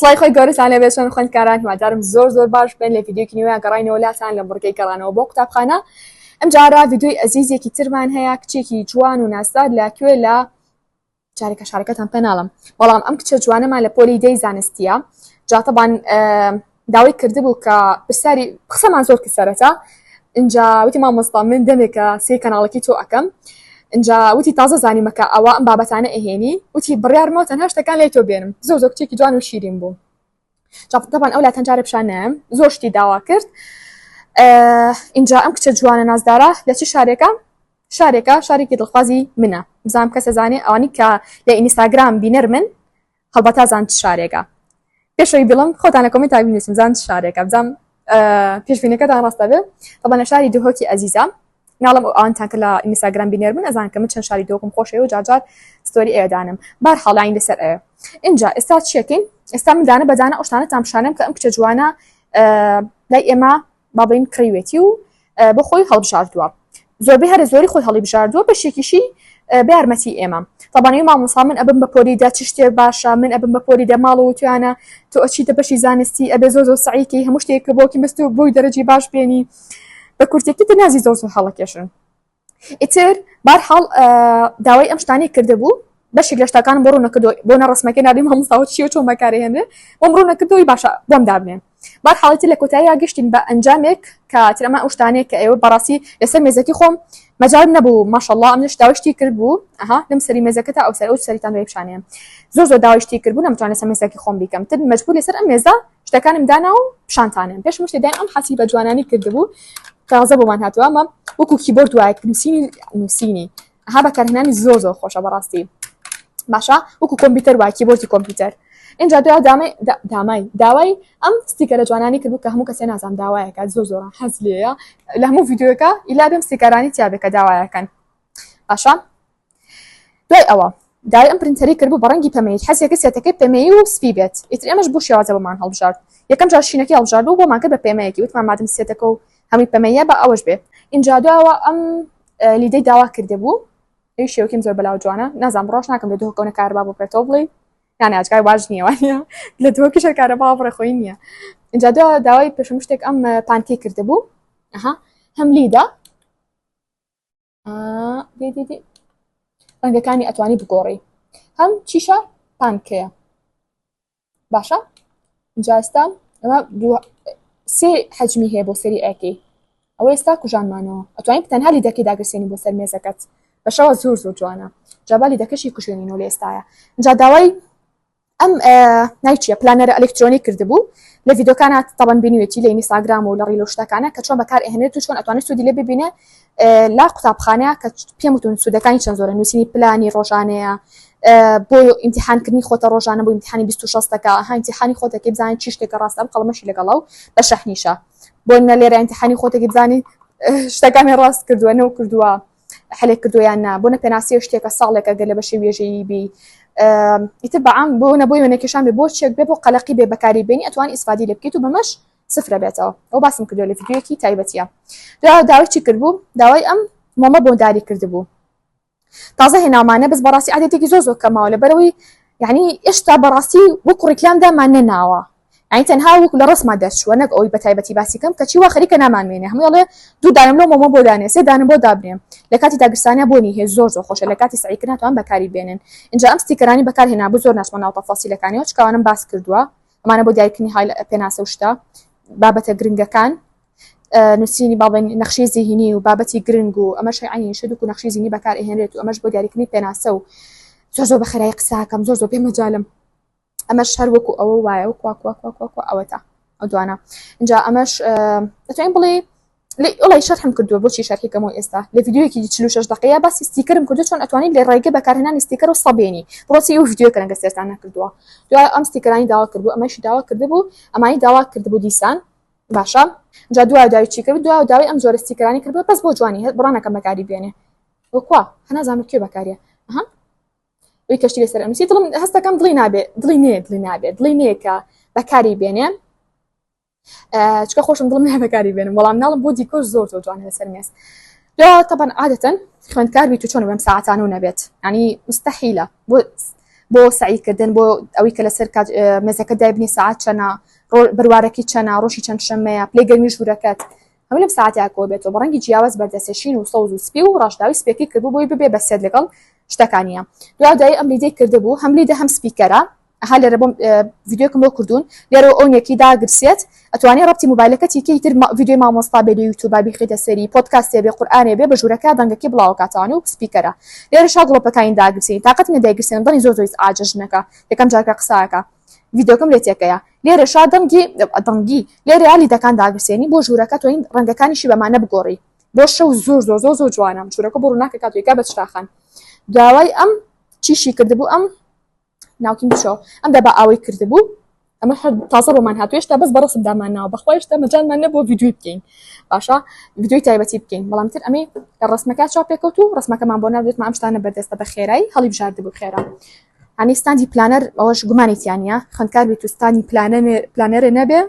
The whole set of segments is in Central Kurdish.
سڵای خۆی گەورەتان لێبێ چۆن خوێندکاران هیوادارم زۆر زۆر باش بن لە ڤیدیۆکی نوێ گەڕاینەوە لاتان لە بڕگەی گەڕانەوە بۆ قوتابخانە ئەمجارە ڤیدیۆی ئەزیزێکی ترمان هەیە کچێکی جوان و ناسدار لە کوێ لە جارێکە شارەکەتان پێ ناڵم بەڵام ئەم کچە جوانەمان لە پۆلی دەی زانستیە جاتەبان داوای کردبوو کە پرسیاری قسەمان زۆر کرد سەرەتا اینجا وتی مامۆستا من دەمێکە سێ کەناڵەکەی تۆ ئەکەم اینجا وتی تازە زانیمە کە ئەوە ئەم بابەتانە ئەهێنی وتی بڕیارمەوە تەنها شتەکان لای تۆ بێنم زۆر زۆر کچێکی جوان و شیرین بوو تەبان ئەو لاتەن جارێ پیشان نایەم زۆر شتی داوا کرد اینجا ئەم کچە جوانە نازدارە لە چ شارێکە شارێکە شارێکی دڵخوازی منە بزانم کەسە زانێ ئەوانی کە لە ئینستاگرام بینەر من هەڵبەتا زان چ شارێکە پێشەوەی بڵم خۆتان لە comment ا بینوسم زان چ شارێکە بزانم پێشبینەکەتان ڕاستە بێ طبعا لە شاری دهۆکی ئەزیزە ناڵم ئەو ئەوانتان کە لە ئینستاگرام بینەر بن ئەزان کە من چەند شاری دهۆکم خۆشەوێ و جارجار story ئێدانم بار حاڵین لەسەر ئەوێ اینجا ئێستا چیەکەین ئێستا من دانە بەدانە ئەو شتانەتان پیشانم کە ئەم کچە جوانە لای ئێمە با بڵێین کڕیوێتی و بۆ خۆی هەڵبژاردووە زۆربەی هەرە زۆری خۆی هەڵیبژاردووە بەشێکیشی بە یارمەتی ئێمە تەبانەوەی مامۆسا من ئەبم بە پۆلیدا چ شتێک باشە من ئەبم بە پۆلیدا ماڵ و توانە تۆ ئەچیتە بەشی زانستی ئەبێ زۆر زۆر سعیکی هەموو شتێک کە بۆکی بەست و بۆی دەرەجی باش بێنی بە کورتێکی تر نازی زۆر زۆر هەڵەکێشن ئیتر بارحاڵ داوای ئەم شتانەی کردبوو بەشێک لە شتەکانم بۆ ڕوونەکردەوە بۆ نە ڕسمەکەی نابی مامۆستاوە چیە چۆن بەکارهێنرێ بۆم ڕوونەکردەوەی باشە بۆم دابنێن بار حاڵەتی لە کۆتاییا گەشتین بە ئەنجامێک کە تر ئەمە ئەو شتانەیە کە ئێوە بەڕاستی لەسەر مێزەکی خۆم مەجال نەبوو ماشەڵڵا ئەم داوای شتی کرد بوو ئەها لەم سەری مێزەکە تا ئەو سەر ئەو سەریتان دوای پیشانەیە زۆر زۆر داوای شتی کرد بوو نەمتوانێت لەسەر مێزەکی خۆم بیکەم تر مەجبوور لەسەر ئەم مێزە شتەکانم دانا و پیشانتانێم پێش مشتێ دایم ئەم حەسی بە جوانانی کردبوو تازە بۆمان هاتووە ئەمە وەکو کیبۆرد وایە نووسینی نووسینی ها بەکارهێنانی زۆر زۆر خۆشە بەڕاستی باشە وەکو کۆمپیوتەر وایە کیبۆردی کۆمپیوتەر اینجا دوا دامای دامای داوای ئەم sticker ە جوانانی کردبوو کە هەموو کەسێ نازانم داوایەکە زۆر زۆر حەز لێیە لە هەموو ڤیدیۆکە ئیلا بێم sticker انی تیا بێ کە داوایەکەن باشە دوای ئەوە داوای ئەم پرینتەری کردبوو بە ڕەنگی پەمەیی حەزێکە سێتەکەی پەمەیی و سپی بێت ئیتر ئێمەش بۆ شێوازە بۆمان هەڵبژارد یەکەم جار شینەکەی هەڵبژارد بوو بۆمان کرد بە پێمەیەکی وتمان مادەم سێتەکە و هەمووی پەمەیە بە ئەوەش بێ ئینجا دواوە ئەم لیدەی داوا کردبوو ئەی شێوکیم زۆر بەلاو جوانە نازانم ڕۆژ ناکەم لە دهۆکەونە کارەبا ببڕێتەوە بڵێ یان ئاجگای واش نییە وانە لە دهۆکیش هەر کارەبا بڕێ خۆی نییە اینجا دوا داوای پێشم شتێک ئەم پانکەی کردبوو ئەها هەم لیدە دێ دێ دێ ڕەنگەکانی ئەتوانی بگۆڕی هەم چیشە پانکەیە باشە جا ئێستا ئەمە سێ حەجمی هەیە بۆ سەری ئەکەی ئەوە ئێستا کوژانمانەوە ئەتوانین تەنها لیدەکەی داگرسێنی بۆ سەر مێزەکەت بەشەوە زۆر زۆر جوانە جابا لیدەکەشی کوژێنینەوە لە ئێستاە جا داوای ئەم ناوی چیە planner ە ئەلکترۆنی کردبوو لە ڤیدۆکانە تەبەن بینوێتی لە ئینستاگرام و لە reel و شتەکانە کە چۆن بەکار ئەهێنێت و چۆن ئەتوانێت سوودی لێ ببینێ لا قوتابخانە کە پێم وتون سوودەکانی چەند زۆرە نووسینی پلانی ڕۆژانەیە بۆ ئیمتحانکردنی خۆتە ڕۆژانە بۆ ئیمتحانی 26 دەکا ها ئیمتحانی خۆتەکەی بزانین چی شتێکە ڕاستە ئەم قەڵەمەشی لەگەڵا و بە شەحنیشە بۆ نە لێرە ئیمتحانی خۆتەکەی بزانی شتەکانی ڕاست کردووە نەو کردووە حلێک کردووە یان نا بۆ نە پێناسی شتێکە ساڵێکە گەر لە بەشی وێژەیی بی ئیتر بەعام بۆ نە بۆی وێنەکێشان بێ بۆ چێک بێ بۆ قەلەقی بێ بەکاری بێنی ئەتوان ئیسفادی لێ بکەیت و بەمەش سفرە بێتەوە ئەو باسم کردووە لە ڤیدیۆیەکی تایبەتیە دوا داوای چی کردبوو داوای ئەم مۆمە بۆنداری کردبوو تازە هێناومانە بەس بەڕاستی عادەتێکی زۆر زۆر کەماوە لەبەرەوەی یعنی ئێشتا بەڕاستی وەکو ڕیکلام دامان نەناوە یعنی تەنها وەکو لە ڕسما دەرچووە نەک ئەوەی بە تایبەتی باسی کەم کەچی وا خەریکە نامانوێنێ هەمووی ئەڵێ دوو دانم لەو مۆمە بۆ دانێ سێ دانم بۆ دابنێ لە کاتی داگرسانیا بۆنی هەیە زۆر زۆر خۆشە لە کاتی سعیکردن توان بەکاری بێنن اینجا ئەم sticker انی بەکار هێنابوو زۆر ناچمە ناو تەفاسیلەکانیەوە چکاوانم باس کردووە ئەمانە بۆ دیاریکردنی های پێناسە و شتە بابەتە گرنگەکان نووسینی باڵێن نەخشەی زیهینی و بابەتی گرنگ و ئەمەش عینی شت و نەخشەی زیهینی بەکار ئەهێنرێت و ئەمەش بۆ دیاریکردنی پێناسە و زۆر زۆر بە خێرایی قساکەم زۆر زۆر پێ مەجالم ئەمەش هەر وەکو ئەوە وایە و کوا کوا کوا کوا کوا ئەوەتا ئەو دوانە اینجا ئەمەش دەتوانین بڵێ وڵی شەرحم کردووە بۆچی شەرحی کەمەوە ئێستا لە ڤیدیۆیەکی 46 دقەیە باسی sticker م کردو چۆن ئەتوانیت لە ڕێگە بەکارهێنانی sticker و سەبێنی بڕۆسی ئەو ڤیدیۆ کەرەنگە سێرتان نەکردووە دوای ئەم sticker انی داوا کردبوو ئەمەشی داوا کردبوو ئەمانی داوا کردبوو دیسان باشە جا دوای داوی چی کرد دوای داوای ئەم جۆرە sticker انی کردبوو بەس بۆ جوانی هەر بڕانەکەم بەکاری بێنێ وەکوا هەنازانم کوێ بەکاریە ئەها وی کەشتی لەسەر ئەنووسی دڵم هەستەکەم دڵی نابێ دڵی نێ دڵی نابێ دڵی نێ کە بەکاری بێنێ چکە خۆشم دڵم نایە بەکاری بێنم بەڵام ناڵم بۆ دیکۆر زۆر زۆر جوانە لەسەر مێز یا تەبەن عادەتەن خوێندکار بیت و چۆن بەم ساعتان و نەبێت ینی مستحیلە بۆ. بۆ سەعیکردن بۆ ئەوەی کە لەسەر کات مێزەکە دایبنی سەعات چەنە بەروارەکەی چەنە ڕۆژی چەند شەممەیە پلەی گەرمی ژوورەکەت هەموو لەم ساعتیا کۆ بێتەوە بە ڕەنگی جیاواز بەردەستێ شین و سەوز و سپی و ڕەشداوی سپێکی کردبوو بۆی ببێ بە set لەگەڵ شتەکانیە دوا دوایی ئەم lead ەی کردبوو هەم lead ە هەم speaker ە ئەها لێرە بۆم ڤیدیۆکم بۆ کردوون لێرە ئۆنێکی داگرسێت ئەتوانی ڕەبتی موبایلەکەتی کەی تر ڤیدیۆی مامۆستا بێ لە یوتیوبا بیخیتە سەری پۆدکاستێ بێ قورئانێ بێ بە ژوورەکە دەنگەکەی بڵاوەکاتەوە و speaker ە لێرەشا گڵۆپەکانی داگرسێنی تاقەتم نیە دایگرسێنم دەنگی زۆر زۆر ئیزعاجە ژنەکە یەکەم جار کە قسە ئەکا ڤیدیۆکەم لێ تێکەیە لێرەشا دەنگی دەنگی لێرەیا lead ەکان داگرسێنی بۆ ژوورەکە توانین ڕەنگەکانیشی بەمانە بگۆڕی بۆ شەو زۆر زۆر زۆر زۆر جوانە ژوورەکە بۆ ڕووناکەکات و یکا بە چراخان داوای ئەم چیشی کردبوو ئەم ناوکیم بچۆ ئەم دەبا ئاوەی کردبوو ئەمە هەر تازە بۆمان هاتو هێشتا بەس بە ڕسم دامان ناوە بەخوا هێشتا مەجالمان نەبووە ڤیدیۆی بکەین باشە ڤیدیۆی تایبەتی بکەین بەڵام تر ئەمەی لە ڕسمەکە چاو پێکەوت و ڕسمەکەمان بۆ ناردوتمان ئەم شتانە بەردەستە بە خێرایی هەڵی بژاردبوو خێرا هەنی ستاندی planner ئەوەش گومانی تیانە خوندکار بیت و ستانی planner ێ نەبێ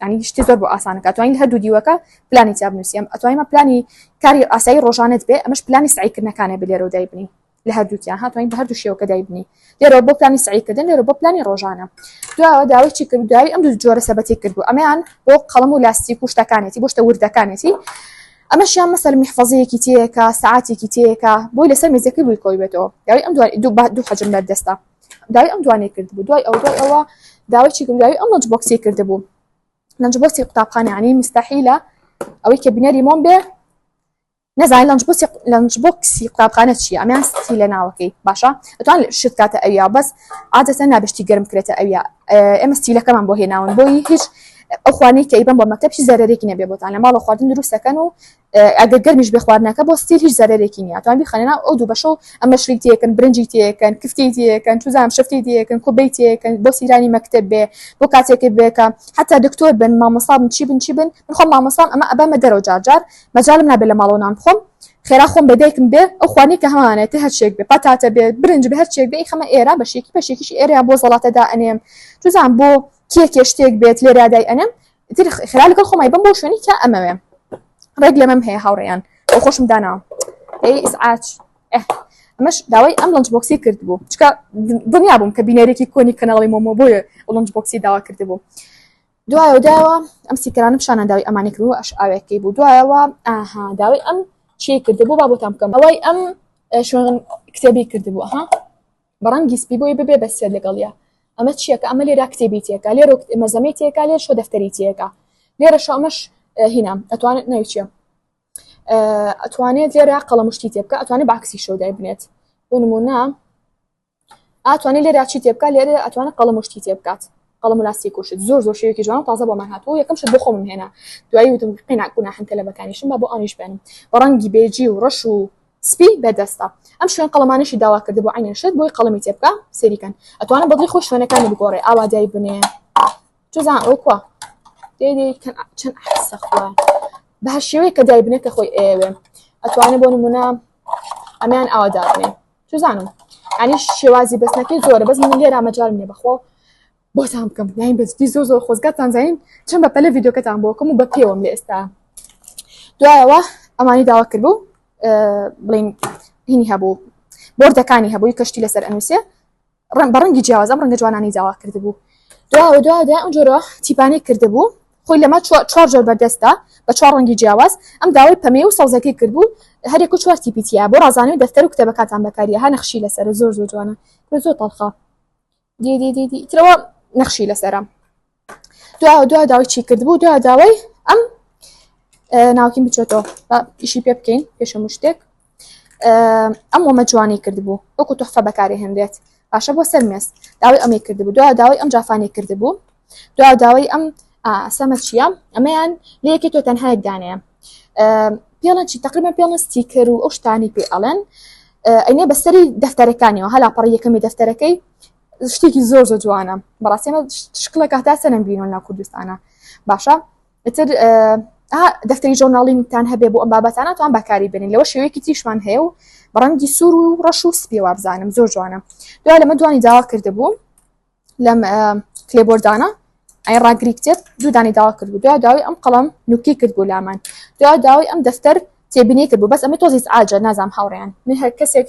ینی شتی زۆر بۆ ئاسانەکە توانین هەردوو دیوەکە پلانی تیا بنووسیم ئەتوانیمە پلانی کاری ئاسایی ڕۆژانت بێ ئەمەش پلانی سعیکردنەکانە بێ لێرەوە دایبنی لە هەردووکیان هاتوین بە هەردوو شێوەکە دایبنی لێرەوە بۆ پلانی سعیکردن لێرە بۆ پلانی ڕۆژانە دواوە داوای چی کرد دوای ئەم دوو جۆرە سەبەتی کردبوو ئەمەیان بۆ قەڵەم و لاستیک و شتەکانێتی بۆ شتە وردەکانێتی ئەمەشیان مەسەل میحفەزەیەکی تێیەکە سەعاتێکی تێیەکە بۆی لەسەر مێزەکەی بۆی کۆی بێتەوە داوای ئەم دوو حەجم بەردەستە داوای ئەم دوانەی کردبوو دوای ئەو دوای ئەوە داوای چی کرد داوای ئەم lunch box ی کردبوو lunch box ی قوتابخانە یعنی مستحیلە ئەوەی کە بینەری مۆم بێ نەزانین lunch box ی lunch box ی قوتابخانە چییە ئەمیان ستی لە ناوەکەی باشە ئەتوان شت کاتە ئەویا بەس عادەتە نابشتی گەرم کرێتە ئەویا ئێمە ستیلەکەمان بۆ هێناون بۆی هیچ ئەو خوانەی کە ئیبەن بۆ مەکتەب هیچ زەرەرێکی نەبێ بۆتان لە ماڵەوە خواردن دروست دەکەن و ئەگەر گەرمیش بێ خواردنەکە بۆ ستیل هیچ زەرەرێکی نییە توان بیخەنە ناو ئەو دوو بەشە و ئەمە شریک تێکن برنجی تێکەن کفتی تێکەن چوزانم شفتی تێکەن کوبەی تێکەن بۆ سیرانی مەکتەب بێ بۆ کاتێک بێ کە حتا دکتۆر بن مامۆستا بن چی بن چی بن من خۆم مامۆستام ئەمە ئەبەمە دەرەوە جار جار مەجالم نابێ لە ماڵەوە نان بخۆم خێرا خۆم بە دایکم بێ ئەو خواردنەی کە هەمانە تێ هەر چێک بێ پەتاتە بێ برنج بێ هەر چێک بێ ئیخەمە ئێرە بەشێکی بەشێکیش ئێرەیان بۆ زەڵاتە دائەنێم چوزانم بۆ کێکێ شتێک بێت لێرە دای ئەنێم ئیتر خێرا لەگەڵ خۆمای بم بۆ شوێنی کە ئەمەوێ ڕێک لەمەم هەیە هاوڕێیان ئەو خۆشم داناوە ئەی ئیسعاج ئەمەش داوای ئەم lunch box ی کردبوو چکە دڵنیا بووم کە بینەرێکی کۆنی کەناڵی مۆمۆ بۆیە ئەو lunch box ی داوا کردبوو دوایەوە داوە ئەم sticker انە پیشانان داوای ئەمانی کردبوو ئەش ئاوێکەی بوو دوایەوە ئاها داوای ئەم چی کردبوو با بۆتان بکەم ئەوەی ئەم شوێن کتێبی کردبوو ها بە ڕەنگی سپی بۆی ببێ بە set لەگەڵیا ئەمە چییە کە ئەمە لێرا کتێبی تێکا لێرە مەزەمەی تێکا لێر شۆ دەفتەری تێکا لێرە شۆ ئەمەش هینا ئەتوانێت ناوی چییە ئەتوانێت لێرە قەڵەمشتی تێ بکە ئەتوانێت باکسی شۆ دای بنێت بۆ نمونە ئەتوانێت لێرە چی تێ بکات لێرە ئەتوانێت قەڵەمشتی تێ بکات قەڵەم و لاستیک و شت زۆر زۆر شێوەیەکی جوان و تازە بۆمان هاتووە یەکەم شت بۆ خۆمم هێنا دوایی وتم قینا گوناحن تەلەبەکانیشم با بۆ ئەوانیش بێنم بە ڕەنگی بێجی و ڕەش و سپی بەردەستە ئەم شوێن قەڵەمانەشی داوا کردبوو عەینەن شت بۆی قەڵەمی تێ بکا سەیری کەن ئەتوانم بەدڵی خۆی شوێنەکانی بگۆڕێ ئاوا دای بنێ چزان ئەو کوا دێ دێ کەن چەند ئەحسە خوا بە هەر شێوەیەک کە دای بنێ کە خۆی ئەیەوێ ئەتوانێ بۆ نمونە ئەمیان ئاوا دابنێ چزانم ئەنی شێوازی بەستنەکەی زۆرە بەس من لێرا مەجالم نییە بەخوا بۆتان بکەم یاین بەجدی زۆر زۆر خۆزگاتان زانین چەند بە پەلە ڤیدیۆکەتان بۆ بکەم و بە پێوەم لە ئێستا دوایەوە ئەمانی داوا کردبوو بڵین هینی هەبوو بۆردەکانی هەبووی کەشتی لەسەر ئەنووسێ ڕەنگ بە ڕەنگی جیاواز ئەم ڕەنگە جوانانی داوا کردبوو دوایەوە دوایە دوای ئەم جۆرە تیپانەی کردبوو خۆی لەمە چوار جۆر بەردەستە بە چوار ڕەنگی جیاواز ئەم داوای پەمەی و سەوزەکەی کردبوو هەرێک و چوار تیپی تیا بۆ ڕازانەوەی دەفتەر و کتێبەکانتان بەکاریە ها نەخشی لەسەر زۆر زۆر جوانە زۆر تەڵخە دی دی دی دی ترەوە نەخشی لەسەرە دوا دوا داوای چی کردبوو دوا داوای ئەم ناوکیم بچێتەوە ئیشی پێ بکەین پێش هەموو شتێک ئەم وەمە جوانی کردبوو وەکو تحفە بەکاری هێنرێت باشە بۆ سەر مێز داوای ئەمەی کردبوو دوا داوای ئەم جافانی کردبوو دوا داوای ئەم سەمە چییە ئەمەیان لە یەکێ تۆ تەنها یەک دانەیە پێڵەن چی تقریبا پێڵن sticker و ئەو شتانی پێ ئەڵێن ئەینێ بەسەری دەفتەرەکانیەوە هەلا پەڕی یەکەمی دەفتەرەکەی شتێکی زۆر زۆر جوانە بەڕاستی ئەمە شکڵێکە هەتا سەرم بینەوە لە کوردستانە باشە ئیتر دەفتەری journaling تان هەبێ بۆ ئەم بابەتانە توان بەکاری بێنین لەوە شێوەیەکی تریشمان هەیە و بە ڕەنگی سوور و ڕەش و سپی وابزانم زۆر جوانە دوای لەمە دوانی داوا کردبوو لەم clipboard انە ئەی ڕاگری کتێب دوو دانی داوا کرد بوو دوای داوای ئەم قەڵەم نوکی کرد بوو لامان دوای داوای ئەم دەفتەر تێبینی کرد بوو بەس ئەمە تۆزی ئاجە نازام هاوڕێیان من هەر کەسێک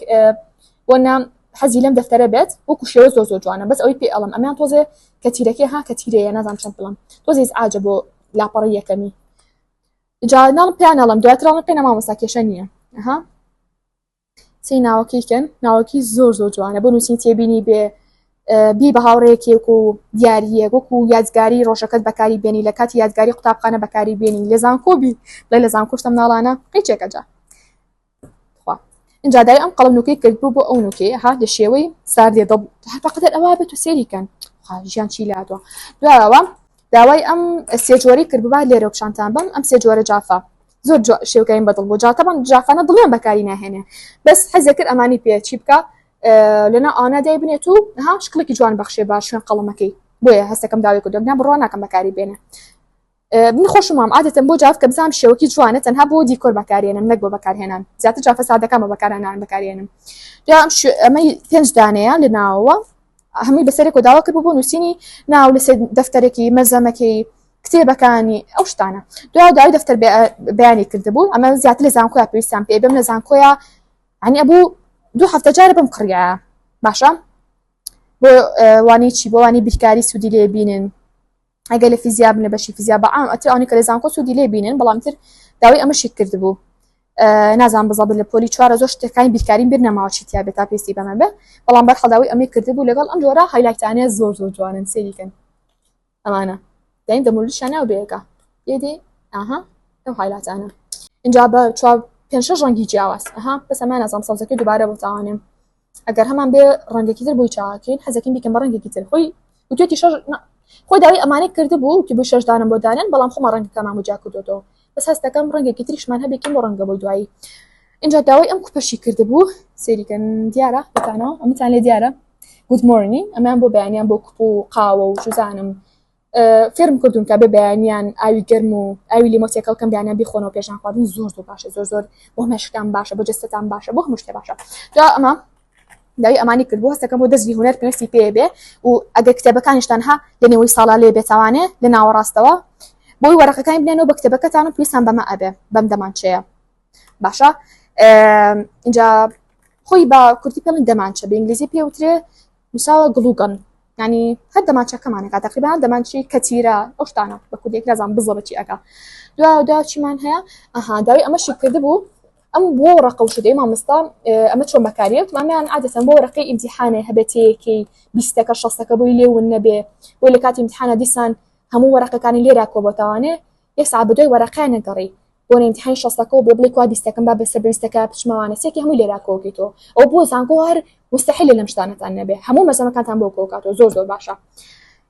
بۆ نام. حەزی لەم دەفتەرە بێت وەکو شێوە زۆر زۆر جوانە بەس ئەوەی پێ ئەڵم ئەمیان تۆزێ کە تیرەکەی ها کە تیرەیە نازانم چەند بڵم تۆزێ ئیزعاجە بۆ لاپەڕەی یەکەمی جا ناڵم پێیان ئەڵم دواتر ئەڵم پێ مامۆستا کێشە نییە ئەها سەی ناوەکەی کەن ناوەکی زۆر زۆر جوانە بۆ نووسین تێبینی بێ بی بە هاوڕێیەکێک و دیاریەک وەکو یادگاری ڕۆژەکەت بەکاری بێنی لە کاتی یادگاری قوتابخانە بەکاری بێنی لە زانکۆ بی بڵێ لە زانکۆشتە مناڵانە قیچێکە جا خوا اینجا دای ئەم قەڵەم نوکەی کرد بوو بۆ ئەو نوکەی ها لە شێوەی ساردێ دڵ بەقدر ئەوە بێت و سێری کەن خوا ژیان چی لاتوە دوایەوە داوای ئەم سێ جۆرەی کرد ببا لێرە پیشانتان بم ئەم سێ جۆرە جافە زۆر شێوکەیم بەدڵ بۆ جا تەبان جافانە دڵیان بەکاری ناهێنێ بەس حەزێ کرد ئەمانی پێ چی بکە لەنا ئانا دای بنێت و ها شکڵێکی جوان بەخشێ بە شوێن قەڵەمەکەی بۆیە هەستەکەم داوای کردم نا بڕوا ناکەم بەکاری بێنێ من خۆشم وام عادەتەن بۆ جاف کە بزانم شێوەکی جوانە تەنها بۆ دیکۆر بەکارێنم نەک بۆ بەکارهێنان زیاتر جافە سادەکان بە بەکارهێنان بەکارێنم جا ئەم ئەمەی پێنج دانەیە لە ناوەوە هەمووی بەسەرێک و داوا کرد بۆ نووسینی ناو لەسەر دەفتەرێکی مەزەمەکەی کتێبەکانی ئەو شتانە دوا داوای دەفتەر بەیانی کردبوو ئەمە زیاتر لە زانکۆیا پێویستیان پێ بم لە زانکۆیا ینی ئەبوو دوو هەفتە جارە بم کڕیایە باشە بۆ وانی چی بۆ وانی بیرکاری سوودی لێ بینن ئەگەر لە فیزیا بن لە بەشی فیزیا بە عام ئەتر ئەوانەی کە لە زانکۆ سوودی لێ بینن بەڵام تر داوای ئەمەشی کردبوو نازان بزەبت لە پۆلی چوارە زۆر شتەکانی بیرکاریم بیر نەماوە چی تیا بێت تا پێستی بەمە بێ بەڵام بەرحاڵ داوای ئەمەی کردبوو لەگەڵ ئەم جۆرە highlight انە زۆر زۆر جوانن سەیری کەن ئەمانە دایم دەمولشە ناو بێەکە یدی ئاها ئەو highlight انە اینجا بە چوار پێنج شەش ڕەنگی جیاواز ئەها بەس ئەمە نازانم سەوزەکەی دووبارە بۆ تاوانێم ئەگەر هەمان بێ ڕەنگێکی تر بۆی چاکین حەزەکەین بیکەم بە ڕەنگێکی تر خۆی وتێتی شەش خۆی داوای ئەمانەی کردبوو وتی بوو شەش دانم بۆ دانێن بەڵام خۆمان ڕەنگەکەمان بۆ جیا کردۆتەوە بەس هەستەکەم ڕەنگێکی تریشمان هەبێکیم بۆ ڕەنگە بۆی دوایی اینجا داوای ئەم کوپەشی کردبوو سێریکەن دیارە بەتانەوە ئەمەتان لێ دیارە good morning ئەمان بۆ بەیانیان بۆ کوپ و قاوە و شوزانم فێرم کردوون کە بێ بەیانیان ئاوی گەرم و ئاوی لیمۆ تێکەڵ کەم بیانیان بیخۆنەوە پێشان خواردن زۆر زۆر باشە زۆر زۆر بۆ مێشکتان باشە بۆ جەستەتان باشە بۆ هەموو شتێ باشە جا ئەمە داوی ئەمانی کرد بۆ هەستەکەم بۆ دەستی هونەر پێویستی پێ بێ و ئەگەر کتێبەکانیشتان ها لە نێوەی ساڵا لێ بێتوانێ لە ناوەڕاستەوە بۆی وەرەقەکانی بنێنەوە بە کتێبەکەتان و پێویستان بەمە ئەبێ بەم دەمانچەیە باشە اینجا خۆی بە کوردی پێڵین دەمانچە بە ئینگلیزی پێوترێ نووساوە glue gun ینی هەر دەمانچەکەمانەکە تقریبا دەمانچی کەتیرە ئەو شتانە بە کوردێک نازانم بزە بەچی ئەکا دوا دوا چیمان هەیە ئەها داوای ئەمەشی کردبوو ئەم بۆ ڕەقە و شتەی مامۆستا ئەمە چۆن بەکاریێت مامیان عادەتەن بۆ ڕقی ئیمتیحانێ هەبێتەیەکەی بیستەکە شەستەکە بۆی لێون نەبێ بۆی لە کاتی ئیمتیحانە دیسان هەموو وەرەقەکانی لێرا کۆبۆتەوانێ یەک ساعت بەدوای وەرەقەیان نەگەڕی بۆ ئیمتیحانی شەستەکە و بێ بڵێ کوا بیستەکەم با بەسەر بیستەکە بچمەوانە سێکی هەموو لێرا کۆکەیتەوە ئەو بۆ زانکۆ هەر مستحیلە لەم شتانەتان نەبێ هەموو مەزەمەکانتان بۆ کۆکاتەوە زۆر زۆر باشە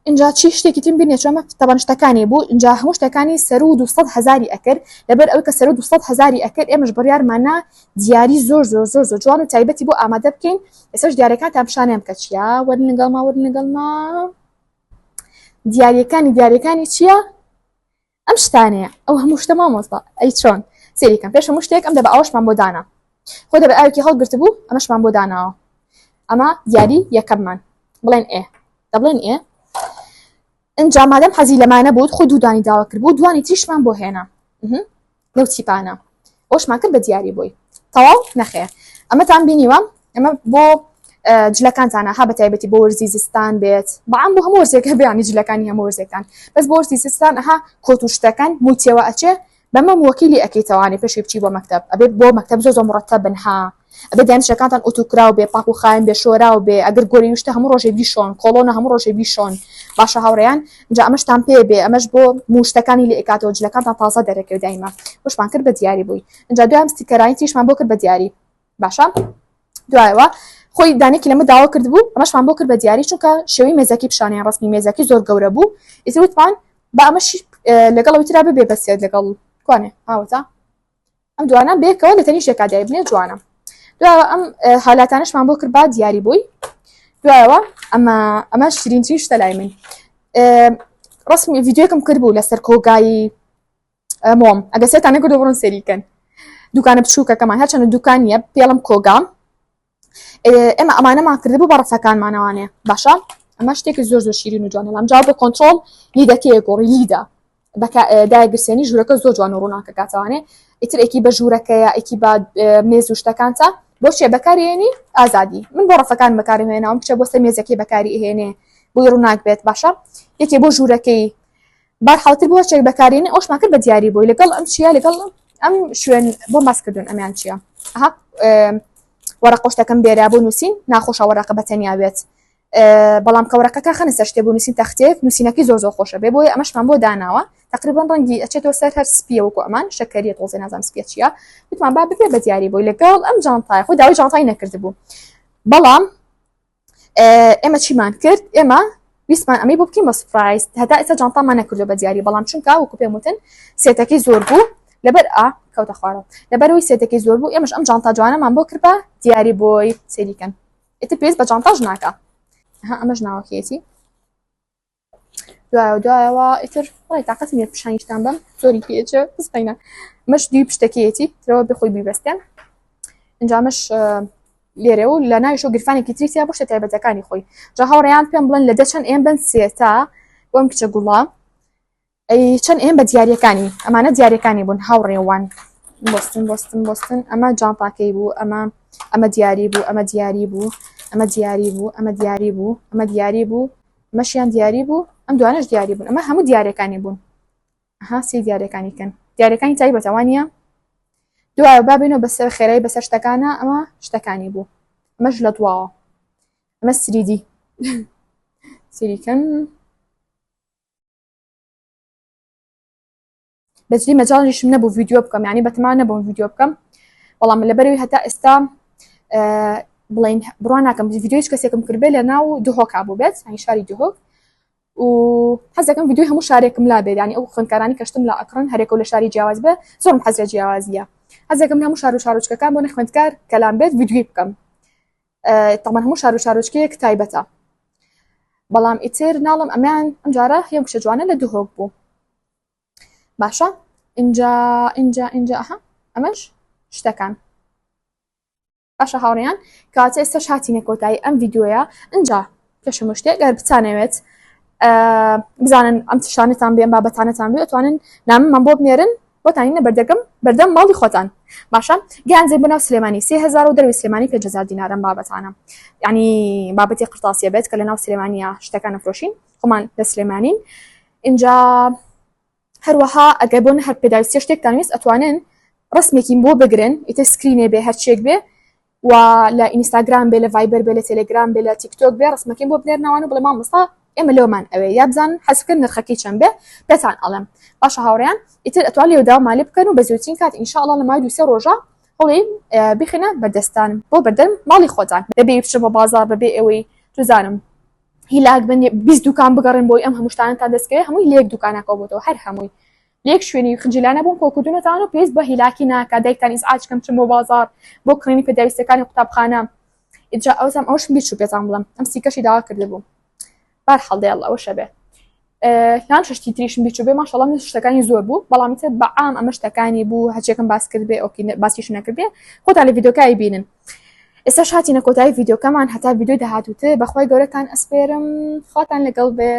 اینجا چی شتێکی ترم بینێ چۆمە تەبەن شتەکانی بوو اینجا هەموو شتەکانی سەرو 200 هزاری ئەکرد لەبەر ئەوەی کە سەرو 200 هزاری ئەکرد ئێمەش بڕیارماننا دیاری زۆر زۆر زۆر زۆر جوان و تایبەتی بۆ ئامادە بکەین ئێستاش دیارەکانتان پیشانیان بکە چیا وەرن لەگەڵما وەرن لەگەڵما دیاریەکانی دیاریەکانی چییە؟ ئەم شتانەیە ئەو هەموو شتە مامۆستا ئەی چۆن سەیری کەم پێش هەموو شتێک ئەم دەبە ئاوەشمان بۆ دانا خۆ دەبە ئاوێکی هەڵگرتبوو ئەمەشمان بۆ داناوە ئەمە دیاری یەکەممان بڵێن ئێ دەبڵێن ئێ ئینجا مادەم حەزی لەمانە بوو خۆ دوو دانی داوا کرد بوو دوانی تریشمان بۆ هێنا لەو تیپانە ئەوشمان کرد بە دیاری بۆی تەواو نەخێر ئەمەتان بینیوە ئەمە بۆ جلەکانتانە ها بە تایبەتی بۆ وەرزی زستان بێت بەعام بۆ هەموو وەرزێک هەبیانی جلەکانی هەموو وەرزێکان بەس بۆ وەرزی زستان ئەها کۆت و شتەکان مووی تێوە ئەچێ بەمە مووەکەی لێ ئەکەیتەوانێ پێشی بچی بۆ مەکتەب ئەبێ بۆ مەکتەب زۆر زۆر مڕەتەب بن ها ئەبێ دایم شتەکانتان ئوتو کراو بێ پاک و خاوێن بێ شۆراو بێ ئەگەر گۆری وشتە هەموو ڕۆژێ بیشۆن کۆڵۆنە هەموو ڕۆژێ بیشۆن باشە هاوڕێیان جا ئەمەشتان پێ بێ ئەمەش بۆ موشتەکانی لێ ئەکاتەوە جلەکانتان تازە دەرەکەوێ دایمە وشمان کرد بە دیاری بووی ئینجا دوام sticker انی تریشمان بۆ کرد بە دیاری باشە دوایەوە خۆی دانێکی لەمە داوا کردبوو ئەمەشمان بۆ کرد بە دیاری چونکە شێوەی مێزەکی پیشانیان ڕسمی مێزەکی زۆر گەورە بوو ئیتر وتمان با ئەمەش لەگەڵ ئەوی ترا ببێ بەسێت لەگەڵ کوانێ ئاوەتا ئەم دوانە بێکەوە لە تەنیشێکا دایبنێ جوانە دوایەوە ئەم هالاتانەشمان بۆ کرد با دیاری بووی دوایەوە ئەمە ئەمە شیرینترین شتە لای من ڕسمی ڤیدیۆکم کرد بوو لەسەر کۆگایی مۆم ئەگە سێتان نەکردو بڕۆن سەریکەن دوکانە بچووکەکەمان هەرچەندە دوکان نییە پێڵم کۆگام ئێمە ئەمانەمان کردبوو بە ڕەفەکانمانەوانێ باشە ئەمە شتێکی زۆر زۆر شیرین و جوانە لام جا بۆ کۆنترۆڵ لیدەکەیە گۆڕی لیدە دایگرسێنی ژوورەکە زۆر جوان و ڕووناکە کاتەوانێ ئیتر ئێکی بە ژوورەکەیە ئێکی بە مێز و شتەکانتە بۆ چێ بەکارێنی ئازادی من بۆ ڕەفەکان بەکارم هێناوم کچە بۆ سەر مێزەکەی بەکاری ئەهێنێ بۆی ڕووناک بێت باشە یەکێ بۆ ژوورەکەی بار حاڵتر بۆ چێک بەکارێنێ ئەوشمان کرد بە دیاری بۆی لەگەڵ ئەم چیە لەگەڵ ئەم شوێن بۆ ماسکردن ئەمیان چییە ئەها وەرەقە شتەکەم بێرا بۆ نووسین ناخۆشە وەرەقە بە تەنیا بێت بەڵام کە وەرەقەکە خەنە سەر شتێ بۆ نووسین تەختێک نووسینەکەی زۆر زۆر خۆشە بێ بۆیە ئەمەشمان بۆ داناوە تقریبا ڕەنگی ئەچێتەوە سەر هەر سپیە وەکو ئەمان شەکەریە تۆزێ نازانم سپیە چییە وتمان با ببێ بە دیاری بۆی لەگەڵ ئەم جانتای خۆی داوای جانتای نەکردبوو بەڵام ئێمە چیمان کرد ئێمە ویستمان ئەمەی بۆ بکەین بە surprise هەتا ئێستا جانتامان نەکردو بە دیاری بەڵام چونکە وەکو پێم وتن سێتەکەی زۆر بوو لەبەر ئا کەوتە خوارەوە لەبەرەوەی سێتەکەی زۆر بوو ئێمەش ئەم جانتا جوانەمان بۆ کرد بە دیاری بۆی سەیریکەن ئیتر پێویست بە جانتاش ناکا ها ئەمەش ناوەکەیەتی دوایەوە دوایەوە ئیتر وڵی تاقەتم نییە پیشانیشتان بەم زۆری پێچێ بسقینە مەش دوی پشتەکەیەتی ترەوە بخۆی بیبەستێن اینجا مەش لێرە و لە ناویشەوە گرفانێکی تری تیا بۆ شتە تایبەتەکانی خۆی جا هاوڕێیان پێم بڵێن لە دە چەند ئێم بن سێتا بۆم کچە گوڵە ئەی چەند ئێم بە دیاریەکانی ئەمانە دیاریەکانی بوون هاوڕێوان بۆستن بۆستن بۆستن ئەمە جانتاکەی بوو ئەمە ئەمە دیاری بوو ئەمە دیاری بوو ئەمە دیاری بوو ئەمە دیاری بوو ئەمە دیاری بوو ئەمەشیان دیاری بوو ئەم دوانەش دیاری بوون ئەمە هەموو دیارەکانی بوون ها سی دیارەکانی کەن دیارەکانی تایبەتە وانە دوایە بابینەوە بەسەر خێرای بەسەر شتەکانە ئەمە شتەکانی بوو ئەمەش لە دواوە ئەمە سریدی سریکەن بەجدی مەجاڵیشم نەبوو ڤیدیۆ بکەم یعنی بەتەما نەبووم ڤیدیۆ بکەم بەڵام لەبەرەوەی هەتا ئێستا بڵین بڕوا ناکەم ڤیدیۆ هیچ کەسێکم کردبێ لە ناو دهۆکا بوو بێت ینی شاری دهۆک و حەز دەکەم ڤیدیۆی هەموو شارێکم لا بێت ینی ئەو خوێندکارانی کەشتم لا ئەکڕن هەرێکە لە شاری جیاواز بێ زۆرم حەز لە جیاوازیە حەز دەکەم لە هەموو شار و شارۆچکەکان بۆ خوێندکار کەلام بێت ڤیدیۆی بکەم تەمان هەموو شار و شارۆچکەیەک تایبەتە بەڵام ئیتر ناڵم ئەمیان ئەمجارە هەم کچە جوانە لە دهۆک بوو باشە اینجا اینجا اینجا ئەها ئەمەش شتەکان باشە هاوڕیان کاتێ ئێستاش هاتینە کۆتایی ئەم ڤیدیۆیە اینجا پێش هەموو شتێک گەر بتانەوێت بزانن ئەم شتانەتان بێ ئەم بابەتانەتان بێ ئەتوانن نامەمان بۆ بنێرن بۆتانی نەبەردەگەم بەردەم ماڵی خۆتان باشە گەیان بۆ ناو سلێمانی 3000 و دەروی سلێمانی 5000 دینارم بابەتانە یعنی بابەتی قرتاسیە بێت کە لە ناو سلێمانیا شتەکان فرۆشین خۆمان لە سلێمانین اینجا هەروەها ئەگەر بۆ هەر پێداویستی شتێکتان ویست ئەتوانن ڕسمێکیم بۆ بگرن ئیتر screen ێ بێ هەرچێک بێ و لە ئینستاگرام بێ لە ڤایبەر بێ لە تێلێگرام بێ لە تیکتۆک بێ ڕسمەکەیم بۆ بنێرنەوان و بڵێ مامۆستا ئێمە لەومان ئەوێ یا بزان حەز بکەن نرخەکەی چەند بێ پێتان ئەڵێم باشە هاوڕێیان ئیتر ئەتوان لێو داوامان لێ بکەن و بە زووترین کات ئینشاءڵڵا لە ماوەی دوو سێ ڕۆژە هەوڵی بخینە بەردەستان بۆ بەردەم ماڵی خۆتان بەبێ بچن بۆ بازاڕ بەبێ ئەوەی توزانم هیلاک بن 20 دوکان بگەڕێن بۆی ئەم هەموو شتانەتان دەستکەوێت هەمووی لە یەک دوکانەکەەوە بۆتەوە هەر هەمووی لە یەک شوێنی خنجیلانە بوون کۆکردونەتان و پێویست بە هیلاکی ناکا دایکتان ئیزعاج کەم چم بۆ بازاڕ بۆ کڕینی پێداویستەکانی قوتابخانە ئینجا ئەوسام ئەوەشم بیر چوو پێتان بڵێم ئەم سیکەشی داوا کردبوو بارحاڵ دەیەڵ ئەوەشە بێ لان شتی تریشم بیچوو بێ ماشەڵا من شتەکانی زۆر بوو بەڵام ئیتر بە عام ئەمە شتەکانی بوو هەرچێکم باس کرد بێ ئۆکی باسیش نەکرد بێ خۆتان لە ڤیدیۆکای بینن ئێستاش هاتینە کۆتایی ڤیدیۆکەمان هەتا ڤیدیۆی داهاتووتر بەخوای گەورەتان ئەسپێرم خواتان لەگەڵ بێ.